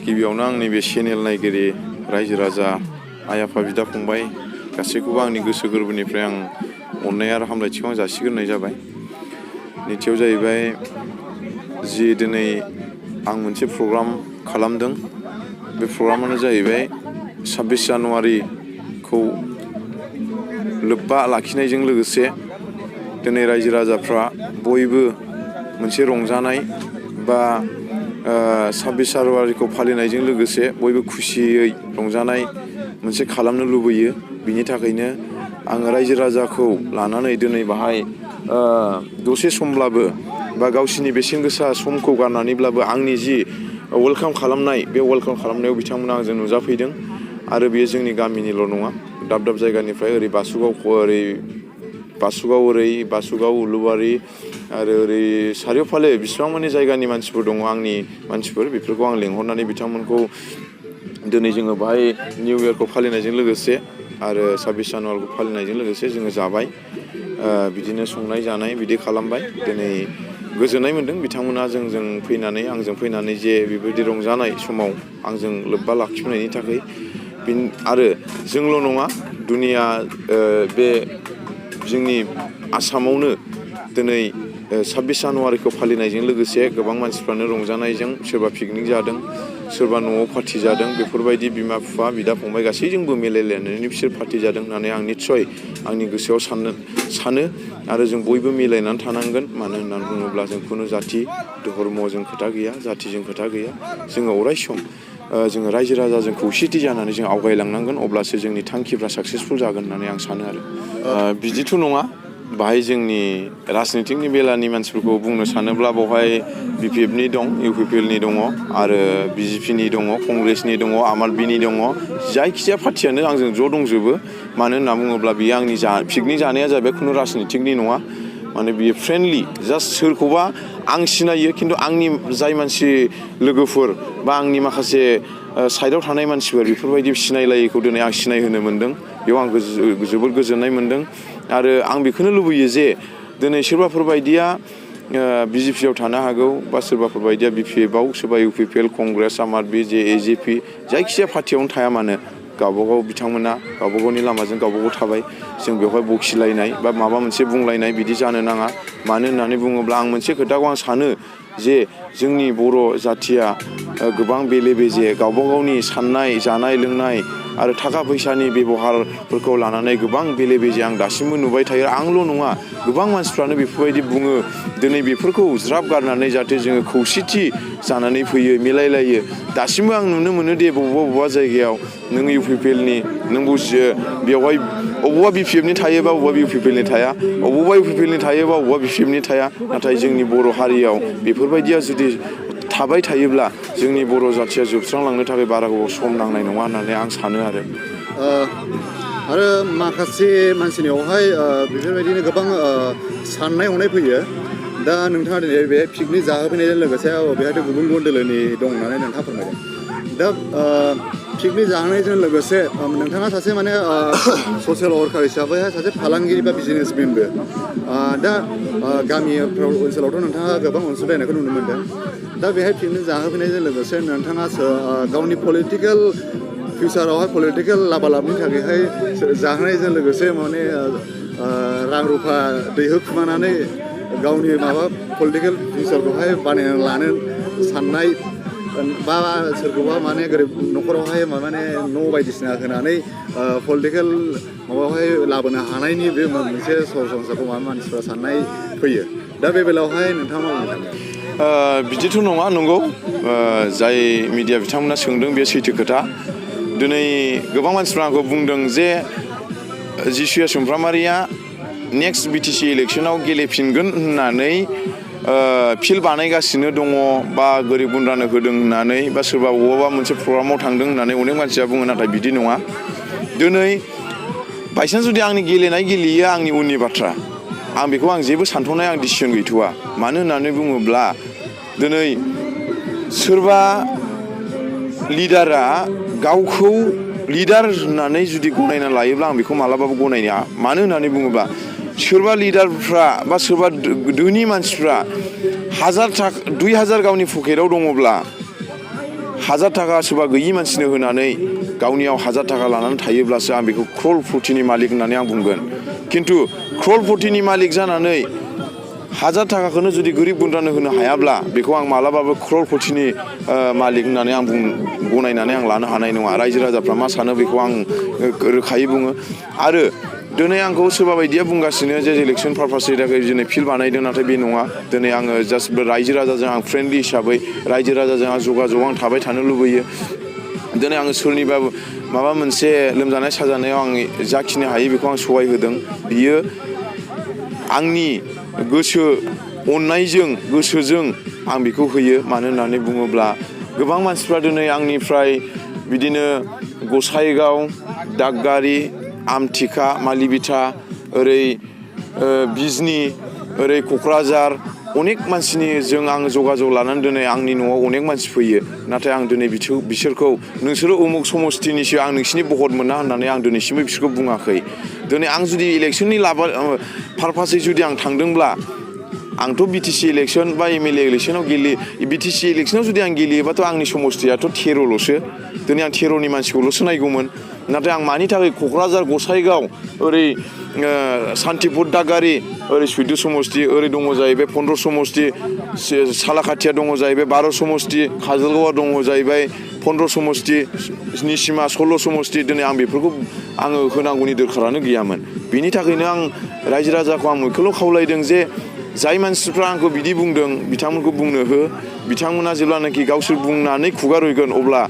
गिबियावनो आंनि बे चेनेल नायगिरि रायजो राजा आइ आफा बिदा फंबाय गासैखौबो आंनि गोसो गोरबोनिफ्राय आं अननाय आरो हामलायथिखौ आं जासिग्रोनाय जाबाय। नैथियाव जाहैबाय जि दिनै आं मोनसे प्रग्राम खालामदों बे प्रग्रामानो जाहैबाय 26 जानुवारिखौ लोब्बा लाखिनायजों लोगोसे दिनै रायजो राजाफ्रा बयबो मोनसे रंजानाय बा 26 जानुवारिखौ फालिनायजों लोगोसे बयबो खुसियै रंजानाय मोनसे खालामनो लुबैयो। बिनि थाखायनो आङो रायजो राजाखौ लानानै दिनै बाहाय दसे समब्लाबो बा गावसिनि बेसेन गोसा समखौ गारनानैब्लाबो आंनि जि वेलकाम खालामनाय बे वेलकाम खालामनायाव बिथांमोना आंजों नुजाफैदों आरो बेयो जोंनि गामिनिल' नङा, दाब दाब जायगानिफ्राय ओरै बासुगाव उलुबारि आरो ओरै सारिय'फाले बिसिबां माने जायगानि मानसिफोर दङ आंनि मानसिफोर, बेफोरखौ आं लेंहरनानै बिथांमोनखौ दिनै जोङो बाहाय निउ इयारखौ फालिनायजों लोगोसे आरो 26 जानुवारिखौ फालिनायजों लोगोसे जोङो जाबाय, बिदिनो संनाय जानाय बिदि खालामबाय। दिनै गोजोननाय मोन्दों बिथांमोना आंजों फैनानै जे बेबायदि रंजानाय समाव आंजों लोब्बा लाखिनायनि थाखाय। आरो जोंल' नङा, दुनिया बे जोंनि आसामावनो दिनै 26 जानुवारिखौ फालिनायजों लोगोसे गोबां मानसिफ्रानो रंजानायजों सोरबा पिकनिक जादों, सोरबा न'आव पार्टि जादों, बेफोरबायदि बिमा बिफा बिदा फंबाय गासैजोंबो मिलायलायनानै बिसोर पार्टि जादों होननानै आं निस्सय आंनि गोसोआव सानो आरो जों बयबो मिलायनानै थानांगोन। मानो होननानै बुङोब्ला जों खुनु जाथि धर्मजों खोथा गैया, जाथिजों खोथा गैया। जोङो अराय सम जोङो रायजो राजाजों खौसेथि जानानै जों आवगायलांनांगोन, अब्लासो जोंनि थांखिफ्रा साक्सेसफुल जागोन होननानै आं सानो आरो बिदिथ' नङा। बाहाय जोंनि राजनितिकनि बेलानि मानसिफोरखौ बुंनो सानोब्ला बेवहाय BPFनि दं, UPPLनि दङ आरो BJPनि दङ, कंग्रेसनि दङ, आम आदमिनि दङ, जायखिजाया पार्टियानो आंजों ज' दंजोबो। मानो होनना बुङोब्ला बियो आंनि पिकनिक जानाया जाहैबाय खुनु राजनितिकनि नङा, माने बियो फ्रेन्डलि, जास्ट सोरखौबा आं सिनायो खिन्थु आंनि जाय मानसि लोगोफोर बा आंनि माखासे साइडआव थानाय मानसिफोर बेफोरबायदि सिनायलायैखौ दिनै आं सिनायहोनो मोन्दों, बेयाव आं जोबोद गोजोननाय मोन्दों। आरो आं बेखौनो लुबैयो जे दिनै सोरबाफोर बायदिया BJPआव थानो हागौ बा सोरबाफोर बायदिया BPFआव, सोरबा UPPL, कंग्रेस, आम आदमि, AJP जायखिजाया पार्टियावनो थाया मानो गावबागाव बिथांमोना गावबागावनि लामाजों गावबागाव थाबाय। जों बेवहाय बखिलायनाय बा माबा मोनसे बुंलायनाय बिदि जानो नाङा। मानो होननानै बुङोब्ला आं मोनसे खोथाखौ आं सानो जे जोंनि बर' जाथिया गोबां बेले बेजे, गावबा गावनि साननाय जानाय लोंनाय आरो थाखा फैसानि बेब'हारफोरखौ लानानै गोबां बेले बेजे आं दासिमबो नुबाय थायो। आंल' नङा, गोबां मानसिफ्रानो बेफोरबायदि बुङो। दिनै बेफोरखौ ज्राब गारनानै जाहाथे जोङो खौसेथि जानानै फैयो, मिलायलायो। दासिमबो आं नुनो मोनो दे बबेबा जायगायाव नों UPPLनि नों बुजियो बेवहाय अबेबा BPFनि थायोबा अबेबा UPPLनि थाया, अबेबा UPPLनि थायोबा अबेबा BPFनि थाया। नाथाय जोंनि बर' हारियाव बेफोरबायदिया जुदि थाबाय थायोब्ला जोंनि बर' जाथिया जोबस्रांलांनो थाखाय बारा गोबाव सम नांनाय नङा होननानै आं सानो आरो माखासे मानसिनियावहाय बेफोरबायदिनो गोबां साननाय हनाय फैयो। दा नोंथाङा दिनै बे पिकनिक जाहोफैनायजों लोगोसे बेहायथ' गुबुन गुबुन दोलोनि दं होननानै नोंथाङा फोरमायदों। दा पिकनिक जाहोनायजों लोगोसे नोंथाङा सासे माने ससियेल वर्कार हिसाबैहाय सासे फालांगिरि बा बिजनेसमेनबो। दा गामिफ्राव ओनसोलावथ' नोंथाङा गोबां अनसुंथायनायखौ नुनो मोनदों। दा बेहाय पिकनिक जाहोफैनायजों लोगोसे नोंथाङा गावनि पलिटिकेल फिउचारावहाय पलिटिकेल लाबा लाबनि थाखायहाय जाहोनायजों लोगोसे माने रां रुफा दैहोखुमानानै गावनि माबा पलिटिकेल फिउचारखौहाय बानायना लानो साननाय बा सोरखौबा माने गोरिब न'खरावहाय माने न' बायदिसिना होनानै पलिटिकेल माबायावहाय लाबोनो हानायनि बे मोनसे सरासनस्राखौ मानसिफ्रा साननाय फैयो। दा बे बेलायावहाय नोंथाङा मा बुंनो सानो? बिदिथ' नङा, नंगौ जाय मिडिया बिथांमोना सोंदों बे सैथो खोथा। दिनै गोबां मानसिफ्रा आंखौ बुंदों जे जिसुया सुमफ्रामारिया नेक्स्ट BTC इलेक्सनाव गेलेफिनगोन होननानै फिल्ड बानायगासिनो दङ बा गोरिब गुन्द्रानो होदों होननानै बा सोरबा बबेबा मोनसे प्रग्रामाव थांदों होननानै अनेक मानसिया बुङो। नाथाय बिदि नङा। दिनै बायसान्स जुदि आंनि गेलेयिया आंनि उननि बाथ्रा, आं बेखौ जेबो सानथ'नाय आं डिसिसन गैथ'वा। मानो होननानै बुङोब्ला दिनै सोरबा लिडारा गावखौ लिडार होननानै जुदि गनायना लायोब्ला आं बेखौ मालाबाबो गनाया। मानो होननानै बुङोब्ला सोरबा लिडारफ्रा बा सोरबा धोनि मानसिफ्रा 1000 गावनि पकेटाव दङब्ला 1000 थाखा सोरबा गैयि मानसिनो होनानै गावनियाव 1000 थाखा लानानै थायोब्लासो आं बेखौ क्ररपतिनि मालिक होननानै आं बुंगोन। खिन्थु क्ररपतिनि मालिक जानानै 1000 थाखाखौनो जुदि गोरिब गुन्द्रानो होनो हायाब्ला बेखौ आं मालाबाबो क्ररपतिनि मालिक होननानै आं गनायनानै आं लानो हानाय नङा। रायजो राजाफ्रा मा सानो बेखौ आं रोखायै बुङो। आरो दिनै आंखौ सोरबा बायदिया बुंगासिनो जे इलेक्सन पारपासनि थाखाय दिनै फिल्ड बानायदों, नाथाय बे नङा। दिनै आङो जास्ट रायजो राजाजों आं फ्रेन्डलि हिसाबै रायजो राजाजों आं जगाजग आं थाबाय थानो लुबैयो। दिनै आङो सोरनिबा माबा मोनसे लोमजानाय साजानायाव आं जाखिनि हायो बेखौ आं सहाय होदों। बियो आंनि गोसो अननायजों गोसोजों आं बेखौ होयो। मानो होननानै बुङोब्ला गोबां मानसिफ्रा दिनै आंनिफ्राय बिदिनो गसाइगाव, दागगारि, आमथिखा, मालिबिथा, ओरै बिजनि, ओरै क'क्राझार अनेक मानसिनिजों आं जगाजग लानानै दिनै आंनि न'आव अनेक मानसि फैयो। नाथाय आं दिनै बिसोरखौ नोंसोरो उमुक समस्तिनिसो आं नोंसिनि भट मोना होननानै आं दिनैसिमबो बिसोरखौ बुङाखै। दिनै आं जुदि इलेक्सननि पारपासै जुदि आं थांदोंब्ला आंथ' बिटिसि इलेक्सन बा एमएलए इलेक्सनाव गेलेयो। बिटिसि इलेक्सनाव जुदि आं गेलेयोबाथ' आंनि समस्तियाथ' 13ल'सो। दिनै आं 13नि मानसिखौल'सो नायगौमोन। नाथाय आं मानि थाखाय क'क्राझार, गसाइगाव, ओरै सान्तिपुर, दागगारि, ओरै 14 समस्ति, ओरै दङ जाहैबाय 15 समस्ति, सालाकाथिया दङ जाहैबाय 12 समस्ति, काजलगावआ दङ जाहैबाय 15 समस्ति, निसिमा 16 समस्ति। दिनै आं बेफोरखौ आङो होनांगौनि दरखारानो गैयामोन। बिनि थाखायनो आं रायजो राजाखौ आं बेखौल' खावलायदों जे जाय मानसिफ्रा आंखौ बिदि बुंदों बिथांमोनखौ बुंनो हो। बिथांमोना जेब्लानाखि गावसोर बुंनानै खुगा रुयगोन अब्ला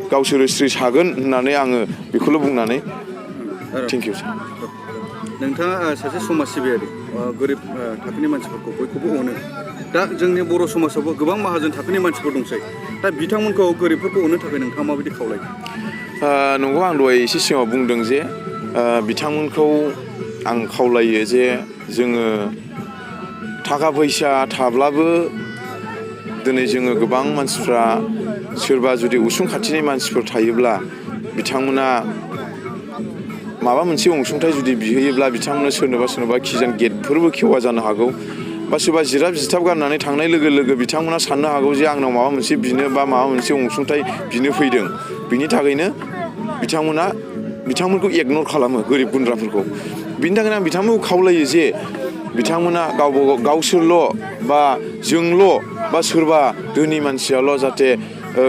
गावसोरो स्रिस हागोन होननानै आङो बेखौल' बुंनानै थेंक इउ सार। नोंथाङा सासे समाज सिबियारि, गोरिब थाखोनि मानसिफोरखौ बयखौबो अनो। दा जोंनि बर' समाजावबो गोबां माहाजोन थाखोनि मानसिफोर दंसै। दा बिथांमोनखौ गोरिबफोरखौ अननो थाखाय नोंथाङा माबायदि खावलायो? नंगौ, आं दहाय एसे सिगाङाव बुंदों जे बिथांमोनखौ आं खावलायो जे जोङो थाखा फैसा थाब्लाबो दिनै जोङो गोबां मानसिफ्रा सोरबा जुदि उसुं खाथिनि मानसिफोर थायोब्ला बिथांमोना माबा मोनसे अनसुंथाइ जुदि बिहोयोब्ला बिथांमोननो सोरनोबा खिजान गेटफोरबो खेवा जानो हागौ, बा सोरबा जिराब जिथाब गारनानै थांनाय लोगो लोगो बिथांमोना साननो हागौ जे आंनाव माबा मोनसे बिनो बा माबा मोनसे अनसुंथाइ बिनो फैदों। बिनि थाखायनो बिथांमोनखौ इगनर खालामो गोरिब गुन्द्राफोरखौ। बिनि थाखायनो आं बिथांमोनखौ खावलायो जे बिथांमोना गावसोरल' बा जोंल' बा सोरबा धोनि मानसियाल' जाहाथे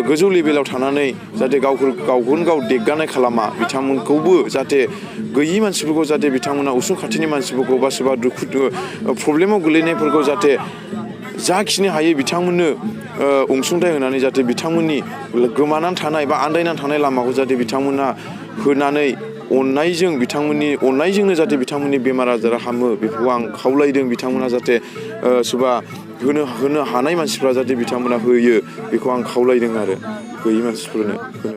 गोजौ लेभेलाव थानानै जाहाथे गावखौनो गाव देग्गानाय खालामा। बिथांमोनखौबो जाहाथे गैयि मानसिफोरखौ जाहाथे बिथांमोना उसुं खाथिनि मानसिफोरखौ बा सोरबा प्रब्लेमाव गोलैनायफोरखौ जाहाथे जाखिनि हायो बिथांमोननो अनसुंथाइ होनानै जाहाथे बिथांमोननि गोमानानै थानाय बा आन्दायनानै थानाय लामाखौ जाहाथे बिथांमोना होनानै बिथांमोननि अननायजोंनो जाहाथे बिथांमोननि बेमार आजारा हामो बेखौ आं खावलायदों। बिथांमोना जाहाथे सोरबा होनो हानाय मानसिफ्रा जाहाथे बिथांमोना होयो बेखौ आं खावलायदों आरो गैयि मानसिफोरनो।